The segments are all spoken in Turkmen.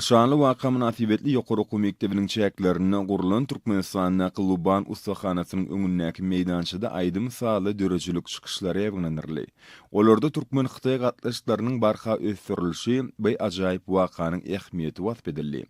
Şanly waka mynasybetli ýokary okuw mekdebiniň çäklerinde gurlan Türkmenistandaky Luban ussahanasynyň öňündäki meýdançada aýdym-sazly döredijilik çykyşlary ýaýbaňlandyryldy. Olarda türkmen-hytaý gatnaşyklarynyň barha ösdürilişi, bu ajaýyp wakanyň ähmiýeti wasp edildi.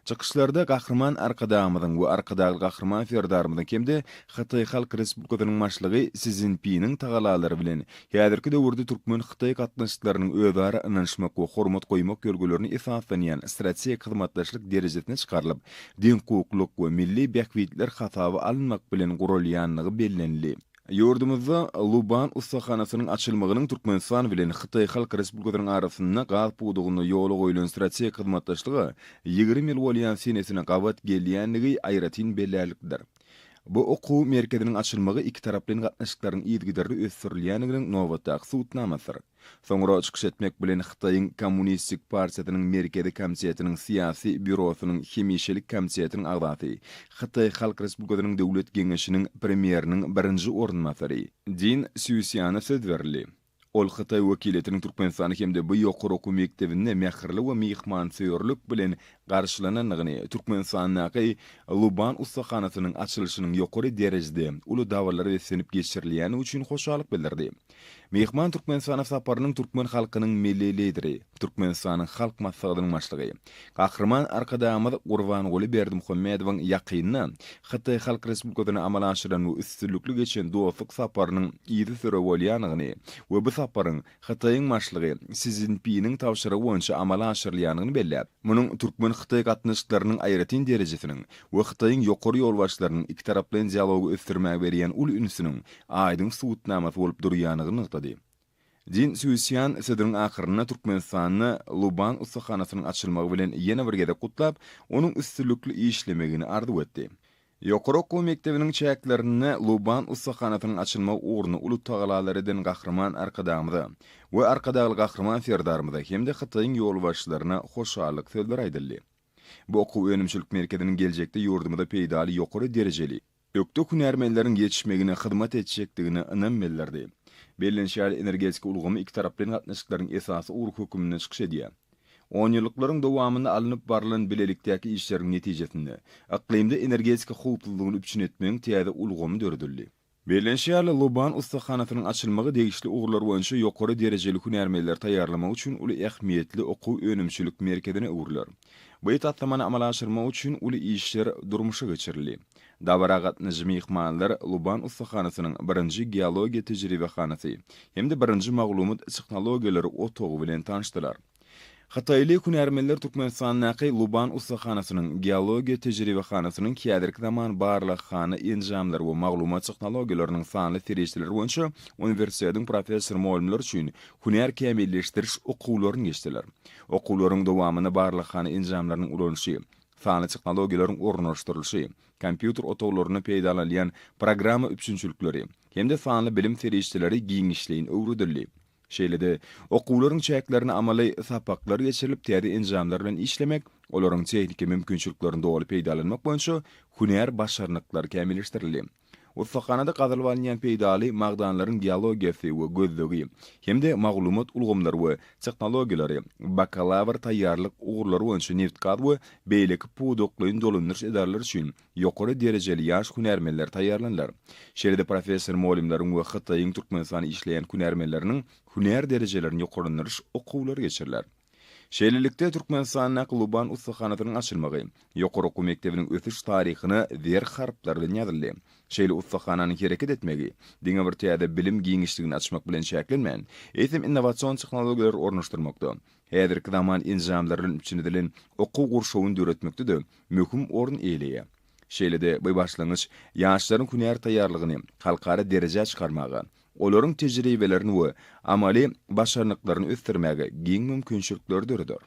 Çykyşlarda Gahryman Arkadagymyzyň we Arkadagly Gahryman Serdarymyzyň hem-de Hytaý Halk Respublikasynyň Başlygy Si Szinpiniň tagalalary bilen häzirki döwürde türkmen-hytaý gatnaşyklarynyň özara ynanyşmak we hormat goýmak ýörgülerine esaslanýan strategik hyzmatdaşlyk derejesine çykarylyp, deňhukuklylyk we milli bähbitler hasaba alynmak bilen guralýandygy bellenildi. Ýurdumyzda Luban ussahanasynyň açylmagynyň Türkmenistan bilen Hytaý Halk Respublikasynyň arasynda gaz pudagynda ýola goýlan strategik hyzmatdaşlyga 20 ýyl bolýan senesine gabat gelýändigi aýratyn bellärliklidir. Bu okuw merkeziniň açylmagy ikitaraplaýyn gatnaşyklaryň yzygiderli ösdürilýändiginiň nobatdaky subutnamasydyr. Soňra çykyş etmek bilen Hytaýyň Kommunistik partiýasynyň Merkezi komitetiniň Syýasy býurosynyň Hemişelik komitetiniň agzasy, Hytaý Halk Respublikasynyň Döwlet Geňeşiniň Premýeriniň birinji orunbasary Din Sýusýana söz berildi. Ol hytaý wekiliýetiniň Türkmenistany hem-de bu ýokary okuw mekdebinde mähirli we myhmansöýerlik bilen garşylanandygyny, Türkmenistandaky Luban ussahanasynyň açylyşynyň ýokary derejede, uly dabaralara beslenip geçirilýändigi üçin hoşallyk bildirdi. Myhman Türkmenistana saparynyň türkmen halkynyň Milli Lideri, Türkmenistanyň Halk Maslahatynyň Başlygy, Gahryman Arkadagymyz Gurbanguly Berdimuhamedowyň ýakynda Hytaý Halk Respublikasyna amala aşyran we üstünlikli geçen dostluk saparynyň yzysüre bolýandygyny we bu saparyň Hytaýyň Başlygy Si Szinpiniň tabşyrygy boýunça amala aşyrylýandygyny belläp, munuň türkmen-hytaý gatnaşyklarynyň aýratyn derejesiniň we Hytaýyň ýokary ýolbaşçylarynyň ikitaraplaýyn dialogy ösdürmäge berýän uly ünsüniň aýdyň subutnamasy bolup durýandygyny nygtady. Din Sýusýan sözüniň ahyrynda Türkmenistanda Luban ussahanasynyň açylmagy bilen ýene bir gezek gutlap, onuň üstünlikli işlemegini arzuw etdi. Ýokary okuw mekdebiniň çäklerinde Luban ussahanasynyň açylmagy ugrunda uly tagalalary eden Gahryman Arkadagymyza we Arkadagly Gahryman Serdarymyza hem-de Hytaýyň ýolbaşçylaryna hoşallyk sözleri aýdyldy. Bu okuw-önümçilik merkeziniň geljekde ýurdumyza peýdaly ýokary derejeli, ökde hünärmenleriň ýetişmegine hyzmat etjekdigine ynam bildirdi. Bellenişi ýaly, energetika ulgamy ikitaraplaýyn gatnaşyklaryň esasy ugry hökmünde çykyş edýär. Onýyllyklaryň dowamynda alnyp barlan bilelikdäki işleriň netijesinde, yklymda energetika howpsuzlygyny üpjün etmegiň täze ulgamy döredildi. Bellenişi ýaly, Luban ussahanasynyň açylmagy degişli ugurlar boýunça ýokary derejeli hünärmenleri taýýarlamak üçin uly ähmiýetli okuw-önümçilik merkezine öwrüler. Bu taslamany amala aşyrmak üçin uly işler durmuşa geçirildi. Dabara gatnaşyjy myhmanlar Luban ussahanasynyň birinji geologiýa tejribehanasy hem-de birinji maglumat tehnologiýalary otagy bilen tanyşdylar. Hytaýly hünärmenler Türkmenistandaky Luban ussahanasynyň geologiýa tejribehanasynyň häzirki zaman barlaghana enjamlary we maglumat tehnologiýalarynyň sanly serişdeleri boýunça uniwersitetiň professor-mugallymlary üçin hünär kämilleşdiriş okuwlaryny geçdiler. Okuwlaryň dowamynda barlaghana enjamlarynyň ulanyşy, sanly tehnologiýalaryň ornaşdyrylyşy, kompýuter otaglarynda peýdalanylýan programma üpjünçilikleri hem-de sanly bilim serişdeleri giňişleýin öwredildi. Şeýle-de, okuwlaryň çäklerinde amaly sapaklar geçirilip, täze enjamlar bilen işlemek, olaryň tehniki mümkinçiliklerini doly peýdalanmak boýunça hünär başarnyklary kämilleşdirildi. Ussahanada gazylyp alynýan peýdaly magdanlaryň geologiýasy we gözlegi hem-de maglumat ulgamlary we tehnologiýalary, bakalawr taýýarlyk ugurlary boýunça nebitgaz we beýleki pudaklaýyn dolandyryş edaralary üçin ýokary derejeli ýaş hünärmenler taýýarlanylar. Şeýle-de professor-mugallymlaryň we Hytaýyň Türkmenistanda işleýän hünärmenleriniň hünär derejelerini ýokarlandyryş okuwlary geçiriler. Şeýlelikde, Türkmenistandaky Luban ussahanasynyň açylmagy ýokary okuw mekdebiniň ösüş taryhyna zer harplar bilen ýazyldy. Şeýle ussahananyň hereket etmegi diňe bir täze bilim giňişligini açmak bilen çäklenmän, eýsem innowasion tehnologiýalary ornaşdyrmakda, häzirki zaman enjamlary bilen üpjün edilen okuw gurşawyny döretmekde-de möhüm orun eýeleýär. Şeýle-de bu başlangyç ýaşlaryň hünär taýýarlygyny halkara derejä çykarmaga, olaryň tejribelerini we amaly başarnyklaryny ösdürmäge giň mümkinçilikleri döreder.